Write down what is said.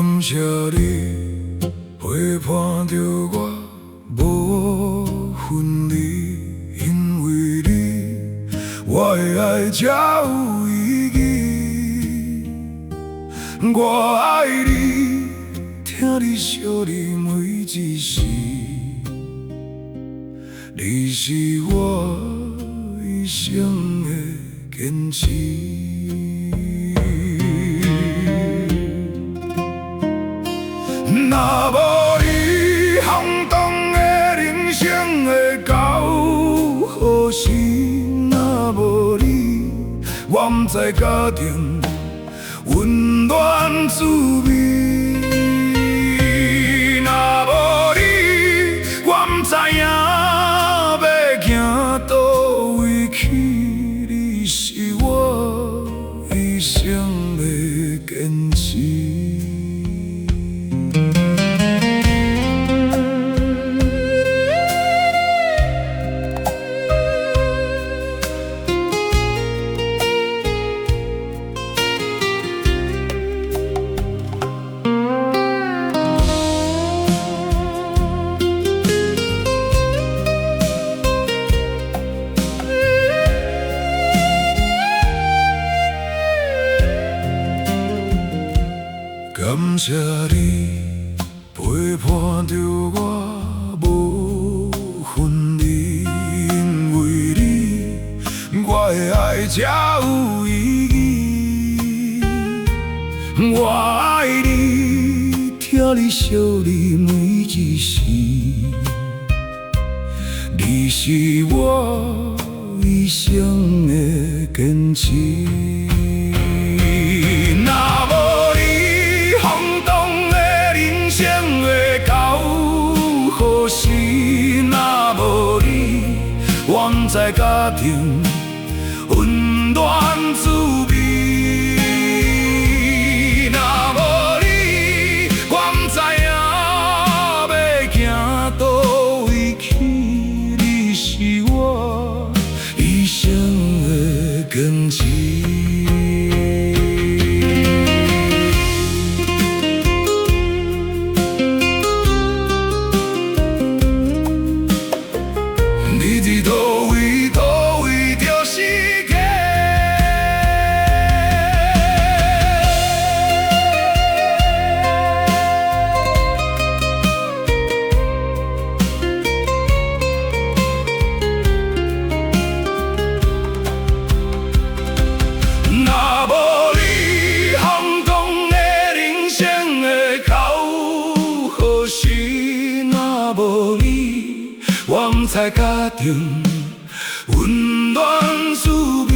感謝你陪伴著我，無分離，因為你，我的愛才有意義。我愛你，疼你惜你每一時，你是我一生的堅持。若無你，轟動的人生會到何時？若無你，我毋知家庭溫暖滋味。若無你，我毋知影欲行佗位去。你是我一生的堅持。感謝你陪伴著我，無分離，因為你，我的愛才有意義。我愛你，疼你惜你每一時，你是我一生的堅持。若無你，轟動的人生會到何時？若無你，我毋知家庭溫暖滋味。若無你，我毋知影欲行佗位去。你是我一生的堅持。你佇佗位，佗位就是家。若無你，轟動的人生會到何時？若無你，我毋知家庭溫暖滋味。